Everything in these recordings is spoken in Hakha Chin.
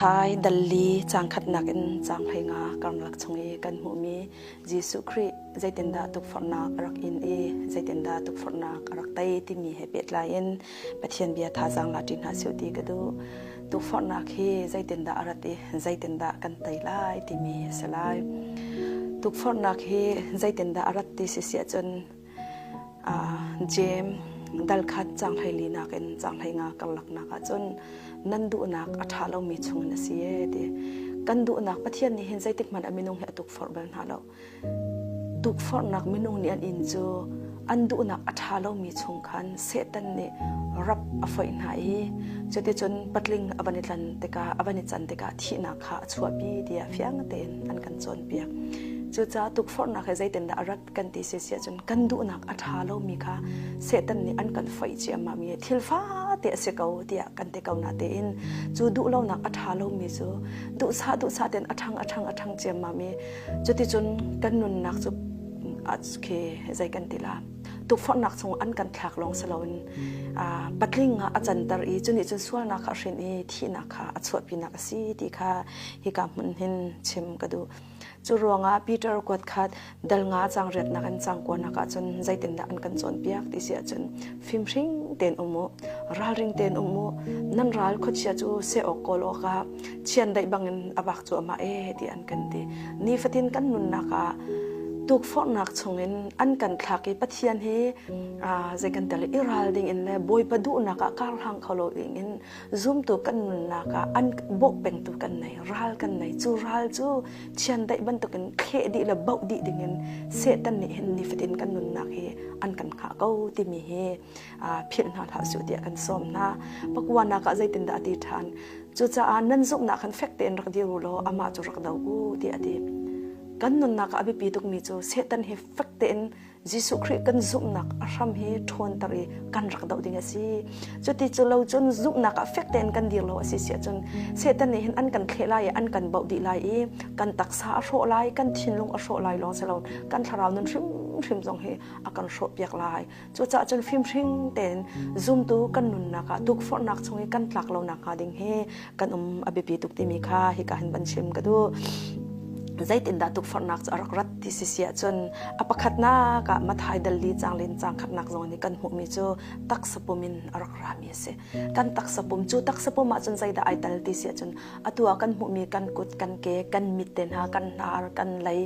Thai dalli caang khatnak in caang 15 karlak chung i kan hmuhmi Jesuh Khrih zeitindah tukforhnak a rak in i zeitindah tukforhnak a rak tei timi he pehtlai in Pathian bia thazaang la ṭi hna sih ti ka duh. Tukforhnak hi zeitindah a rat i zeitindah kan tei lai timi a si lai. Tukforhnak hi zeitindah a rat ti si si ahcun Jeim dal khat caang 14 nak in caang 15 karlak nak ahcun nan duhnak a ṭha lomi chungin a si ee ti. Kan duhnak Pathian nih hin zeitik hmanh ah minung hi a tukforh bal hna lo. Tukforhnak minung nih an in cu an duhnak a ṭha lomi chung khan Satan nih rap a foih hna i cuticun patling a van i tlan tikah a van i can tikah thihnak kha a chuahpi tiah fiang tein an kan cawnpiak. Cucaah tukforhnak hi zeitindah a rat kan ti si si ahcun kan duhnak a ṭha lomi kha Satan nih an kan foih ciammam i thil fate a si ko tiah kan ti ko na tein cu duhlonak a ṭha lomi cu duhsah duhsah tein a ṭhang a ṭhang a ṭhang ciammam i cuticun kan nunnak cu khi zei kan ti la tukforhnak chung an kan thlak lawng si loin patling ah a canter i cu nih cun sualnak kha a hrin i thihnak kha a chuahpinak a si ti kha hika hmun hin chim ka duh. Cu ruangah Peter kuat khat dal nga cang riatnak in cang kuanak ahcun zeitindah an kan cawnpiak ti si ahcun fimhring tein um u, ralring tein um u, nan ral khuachia cu seh awk kawl awkah chiandeih bangin a vak cuahmah ee ti an kan ti. Nifatin kan nunnak ah tukforhnak chungin an kan thlak i Pathian hi zei kan tel i ral ding in le Bawipa duhnak ah kar hlang kho lo ding in zumtu kan nunnak ah an bawh pengtu kan nei ral kan nei cu ral cu chiandeih bantukin thleh dih le bauh dih dingin Satan nih hin nifatin kan nunnak hi an kan hngah ko timi hi philh hna hlah su tiah kan sawm hna pakuanak ah zeitindah a ti ṭhan cucaah nan zumhnak khan fek tein rak dir u law amah cu rak do u tiah a ti kan nunnak ah a biapi tukmi cu Satan hi fek tein Jesuh Khrih kan zumhnak a hram hi ṭhawnter i kan rak doh ding a si. Cuti cu lo cun zumhnak ah fek tein kan dir lo a si si ahcun Satan nih hin an kan thleh lai i an kan bauh dih lai i kan taksa a hrawh lai, kan thinlung a hrawh lai lawng si lo kan thlarau nun hrimhrim zong hi a kan hrawhpiak lai. Cucaah cun fimhring tein zumtu kan nunnak ah tukforhnak chung i kan tlak lo nakhnga ding hi kan um a biapi tuk timi kha hika hin van chim ka duh. Zeitindah tukforhnak cu a rak rat ti si si ahcun a pakhatnak ah Mathai dal li caang lin caang khatnak zong nih kan hmuhmi cu taksapum in a rak rami a si. Kan taksapum cu taksapum ahcun zeidah ai tel ti si ahcun atu ah kan hmuhmi kan kut, kan ke, kan mit te hna, kan hnar, kan lei,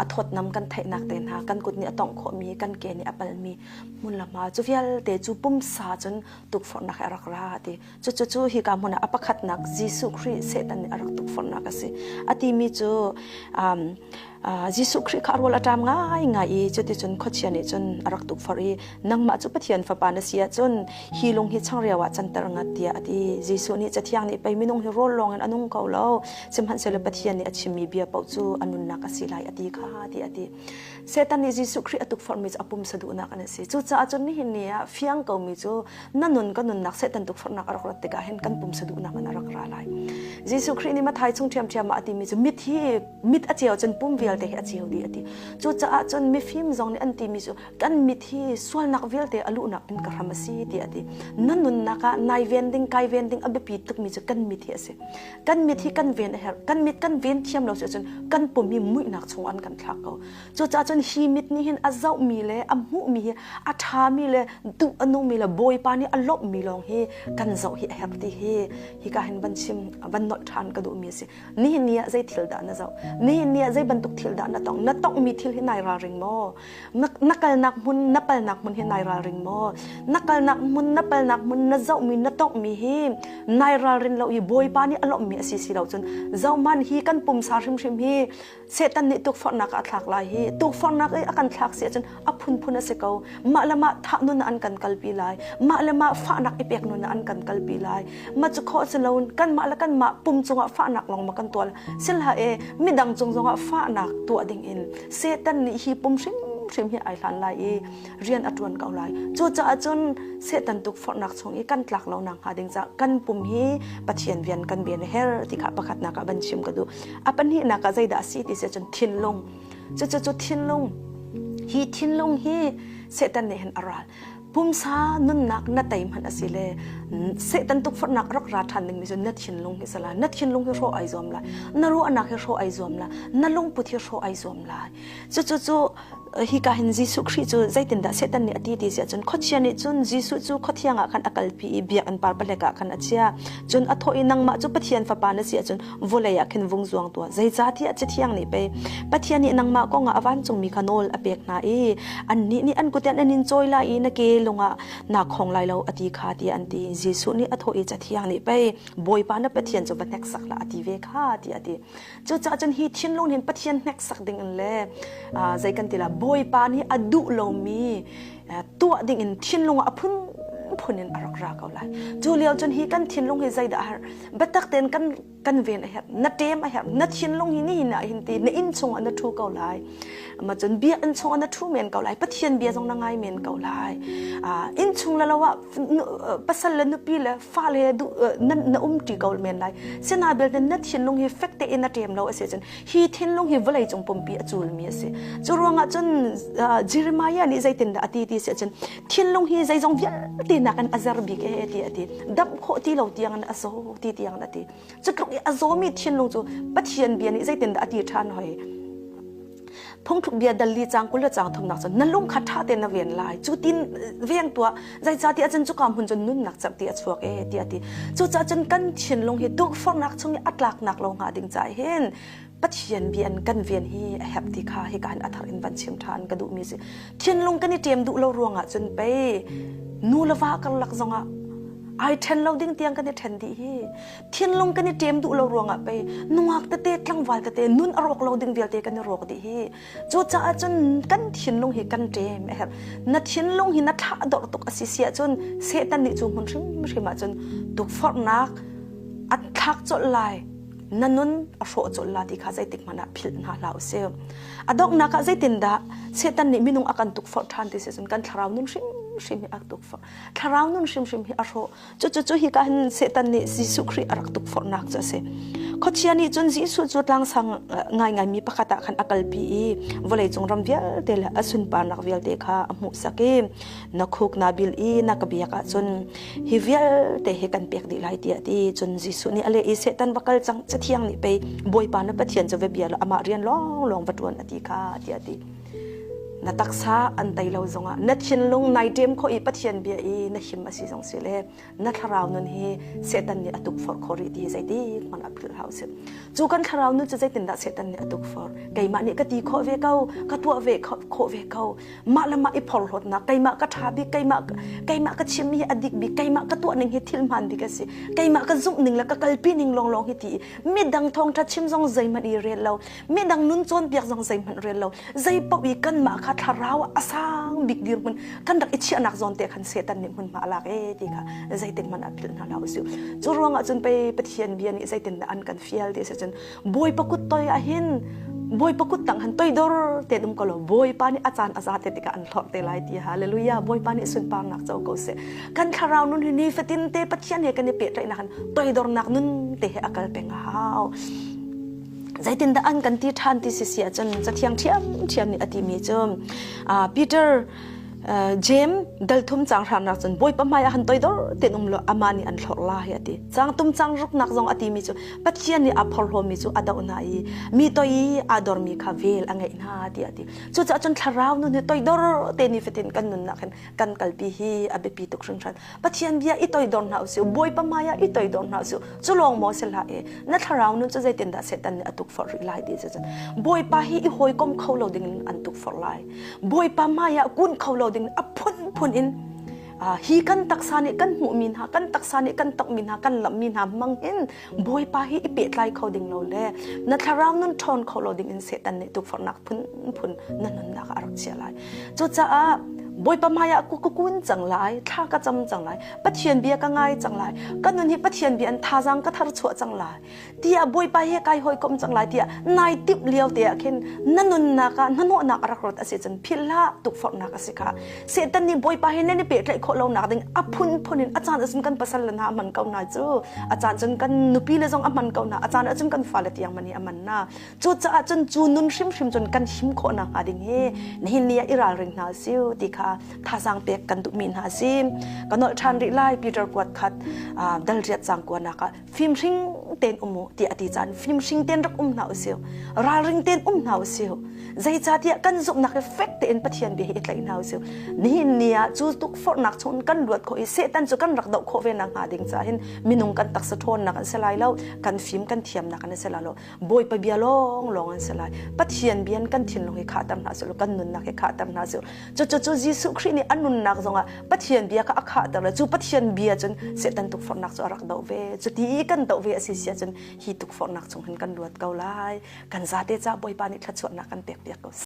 a thawtnam kan theihnak te hna, kan kut nih a tongh khawhmi, kan ke nih a palmi hmun le hma cu vialte cu pumsa cun tukforhnak he a rak ra ti. Cucu cu hika hmun ah a pakhatnak Jesuh Khrih Satan nih a rak tukforhnak a si. A timi cu um, uh, Jesuh Khrih kha a rawl a ṭam ngaingai i cuticun khuachia nih cun a rak tukforh i nangmah cu Pathian fapa na si ahcun hi lung hi changreu ah canter ngat tiah a ti. Jesuh nih Cathiang nih pei minung hi rawl lawng in a nung ko lo, sihmanhsehlaw Pathian nih a chimmi bia paoh cu a nunnak a si lai a ti kha tiah a ti. Satan nih Jesuh Khrih a tukforhmi cu a pumsa duhnak an si. Cucaah cun nihin ni ah fiang komi cu na nun ka nunnak Satan tukforhnak a rak rat tikah hin kan pumsa duhnak in a rak ra lai. Jesuh Khrih nih Mathai chung ṭhiamṭhiam ah a timi cu mit hi mit a ceu cun pum vialte hi a ceu dih a ti. Cucaah cun mifim zong nih an timi cu kan mit hi sualnak vialte a luhnak in ka hram a si tiah a ti. Na nunnak ah nai ven ding kai ven ding a biapi tukmi cu kan mit hi a si. Kan mit hi kan ven a herh. Kan mit kan ven thiam lo si ahcun kan pum hi muihnak chung an kan thlak ko. Cucaah cun hi mit nih hin a zohmi le a hmuhmi hi a ṭhami le duh a nungmi le Bawipa nih a lawmhmi lawng hi kan zoh hi a herh ti hi hika hin van chim van nolh ṭhan ka duhmi a si. Nihin ni ah zei thil dah na zoh? Nihin ni ah zei bantuk thil dah na tong? Na tonghmi thil hi nai ralring maw? Na kalnak hmun, na palnak hmun hi nai ralring maw? Na kalnak hmun, na palnak hmun, na zohmi, na tonghmi hi nai ralrin lo i Bawipa nih a lawmhmi a si si lo cun zohman hi kan pumsa hrimhrim hi Satan nih tukforhnak ah a thlak lai hi tukforhnak i a kan thlak si ahcun a phunphun a si ko mah le mah thah nun ah an kan kalpi lai mah le mah fahnak i pek nun ah an kan kalpi lai mah cu khawh si loin kanmah le kanmah pum cungah fahnak lawng ma kan tuah silha e midang cung zongah fahnak tuah ding in Satan nih hi pum hrimhrim hi ai hlan lai i rian a ṭuan ko lai. Cucaah cun Satan tukforhnak chung i kan tlak lo nakhnga ding caah kan pum hi Pathian rian kan bian a herh ti kha pakhatnak ah van chim ka duh. A pahnihnak ah zeidah a si ti si cun thinlung. Cucu cu thinlung. Hi thinlung hi Satan nih hin a ral. Pumsa nunnak na tei hmanh a si le Satan tukforhnak rak ra ṭhan dingmi cu na thinlung hi sala na thinlung hi hrawh ai zuam lai na ruahnak hi hrawh ai zuam lai na lungput hi hrawh ai zuam lai. Cucu cu hika hin Jesuh Khrih cu zeitindah Satan nih a ti ti si ahcun khuachia nih cun Jesuh cu khuathiang ah khan a kalpi i biakinn par palek ah khan a chia. Cun a thawh i nangmah cu Pathian fapa na si ahcun vawlei ah khin vung zuang tuah. Zeicahtiah Cathiang nih pei Pathian nih nangmah kong ah a vancungmi kha nawl a pek hna i annih nih an kut in an in cawi lai i na ke lungah naa khong lai lo a ti kha tiah an ti. Jesuh nih a thawh i Cathiang nih pei Bawipa na Pathian cu va hneksak hlah a ti ve kha tiah a ti. Cucaah cun hi thinlung hin Pathian hneksak ding in le zei kan ti la Bawipa nih a duh lomi tuah ding in thinlung ah a phunphun in a rak ra ko lai. Cu lio cun hi kan thinlung hi zeidah a herh? Biatak tein kan kan ven a herh, na ṭem a herh, na thinlung hi nihin ah hin ti na inn chungah na ṭhu ko lai. Ma cun biakinn chungah na ṭhu men ko lai, Pathian bia zong na ngai men ko lai. Inn chung le lo ah pasal le nupi le fale he na um ṭi ko men lai. Sina belte na thinlung hi fek tein na ṭem lo a si cun hi thinlung hi vawlei cung pumpi a culmi a si. Cu ruangah cun Jeremiah nih zeitindah a ti ti si ahcun thinlung hi zeizong vialte nakin a zer bik e ti a ti. Damh khawh ti lo tiang in a zaw ti tiang a ti. Cu tluk i a zawmi thinlung cu Pathian bia nih zeitindah a ti ṭhan hoi? Phungthluk bia dal li cang 20 le cang thumnak cun na lung kha ṭha tein na ven lai. Cu tin veng tuah zeicahtiah cun cuka hmun cun nunnak cerhti a chuak e tiah a ti. Cucaah cun kan thinlung hi tukforhnak chung i a tlaknak lo hnga ding caah hin Pathian bia in kan ven hi a herh ti kha hika hin a thar in van chim ṭhan ka duhmi si. Thinlung kan i ṭem duh lo ruangah cun pei nu le va karlak zongah ai ṭhen lo ding tiang kan i ṭhen dih hi. Thinlung kan i ṭem duh lo ruangah pei nungak tete tlangval tete nun a rawk lo ding vialte kan i rawk dih hi. Cucaah cun kan thinlung hi kan ṭem a herh. Na thinlung hi na thlahdorh tuk a si si ahcun Satan nih cu hmun hrimhrim ahcun tukforhnak a thlak colh lai. Na nun a hrawh colh la ti kha zeitik hmanh ah philh hna hlah usih. A donghnak ah zeitindah Satan nih minung a kan tukforh ṭhan ti si cun kan thlarau nun hrimhrim hi a tukforh. Thlarau nun hrimhrim hi a hrawh. Cucu hika hin Satan nih Jesuh Khrih a rak tukforhnak cu a si. Khuachia nih cun Jesuh cu tlangsang ngaingaimi pakhat ah khan a kalpi i vawleicung ram vialte le a sunparnak vialte kha a hmuhsak i na khuk naa bil i na ka biak ahcun hi vialte hi kan pek dih lai tiah a ti. Cun Jesuh nih a leh i Satan va kal cang, Cathiang nih pei Bawipa na Pathian cu va bia law amah rian lawnglawng va ṭuan a ti kha tiah a ti. Na taksa an tei lo zongah na thinlung nai ṭem khawh i Pathian bia i na him a si zong si le na thlarau nun hi Satan nih a tukforh khawh rih ti hi zeitik hmanh ah philh hlah usih. Cu kan thlarau nun cu zeitindah Satan nih a tukforh? Keimah nih ka ti khawh ve ko, ka tuah ve khawh ve ko. Mah le mah i phorhlawtnak, keimah ka ṭha bik, keimah keimah ka chimmi hi a dik bik, keimah ka tuah ning hi thil hmaan bik a si. Keimah ka zumh ning le ka kalpi ning lawnglawng hi ti i midang thawngṭha chim zong zeihmanh i rel lo, midang nun cawnpiak zong zeihmanh rel lo zei paoh i kanmah kha thlarau a sang bik dirhmun kan rak i chiahnak zawn te khan Satan nih hmunhma a lak e ti kha zeitik hmanh ah philh hna hlah usih. Cu ruangah cun pei Pathian bia nih zeitindah an kan fial ti si cun Bawipa kut toi ah hin Bawipa kut tang han toidor te um ko lo Bawipa nih a caan a za te tikah an hlorh te lai ti hallelujah Bawipa nih sunparnak co ko seh. Kan thlarau nun hi nifatin te Pathian he kan i pehtlaihnak han toidornak nun te he a kal peng a hau. Zeitindah an kan ti ṭhan ti si si ahcun Cathiang ṭhiamṭhiam nih a timi cu Peter Jeim dal thum caang hramnak cun Bawipa hmai ah han toidor tein um law amah nih an thlorh lai a ti. Caang tum caang ruknak zong a timi cu Pathian nih aa phorhlawmi cu a doh hna i mi toi i aa dormi kha vel a ngeih hna tiah a ti. Cucaah cun thlarau nun hi toidor te nifatin kan nunnak hin kan kalpi hi a biapi tuk hringhran. Pathian bia i toidor hna usih, Bawipa hmai ah i toidor hna usih. Cu lawng maw si hlah e, na thlarau nun cu zeitindah Satan nih a tukforh rih lai ti cu cun Bawipa hi i hawikom kho lo ding in an tukforh lai. Bawipa hmai ah kun kho lo ding a phunphun in hi kan taksa nih kan hmuhmi hna, kan taksa nih kan tokmi hna, kan lamhmi hna hmang in Bawipa hi i pehtlai kho ding lo le na thlarau nun ṭhawn kho lo ding in Satan nih tukforhnak phunphun na nunnak ah a rak chiah lai. Cucaah Bawipa hmaiah ka kun cang lai, thla ka cam cang lai, Pathian bia ka ngai cang lai, ka nun hi Pathian bia in thazaang ka thar chuah cang lai, tiah Bawipa he kai hawikom cang lai tiah nai timh lio te ah khin na nunnak ah hnahnawhnak a rak rat a si cun philh hlah tukforhnak a si kha. Satan nih Bawipa he nan i pehtlaih khawh lonak ding a phunphun in a caan ahcun kan pasal le hna a hman ko hna cu, a caan cun kan nupi le zong a hman ko hna, a caan ahcun kan fale tiang man hi a man na. Cucaah cun cu nun hrimhrim cun kan him khawh nakhnga ding hi nihin ni ah i ralring hna siu ti kha. kha thazaang pek kan duhmi hna a si. Ka nolh ṭhan rih lai Peter kuat khat dal riat cang kuanak ah fimhring tein um u tiah a ti caan fimhring tein rak um hna usih ralring tein um hna usih zeicahtiah kan zumhnak hi fek tein Pathian bia hi i tlaih hna usih nihin ni ah cu tukforhnak chung kan luat khawh i Satan cu kan rak doh khawh ve nak hnga ding caah hin minung kan taksa ṭhawnnak an si lai lo kan fim kan thiamnak an si lai lo Bawipa bia lawng lawng an si lai Pathian bia in kan thinlung hi khahter hna sih kan nunnak hi khahter hna sih cucu cu Jesuh Khrih nih a nunnak zongah Pathian bia kha a khahter le cu Pathian bia cun Satan tukforhnak cu a rak doh ve cuti i kan doh ve a si si ahcun hi tukforhnak chung hin kan luat ko lai kan zate ca Bawipa nih thluachuahnak kan pek piak ko.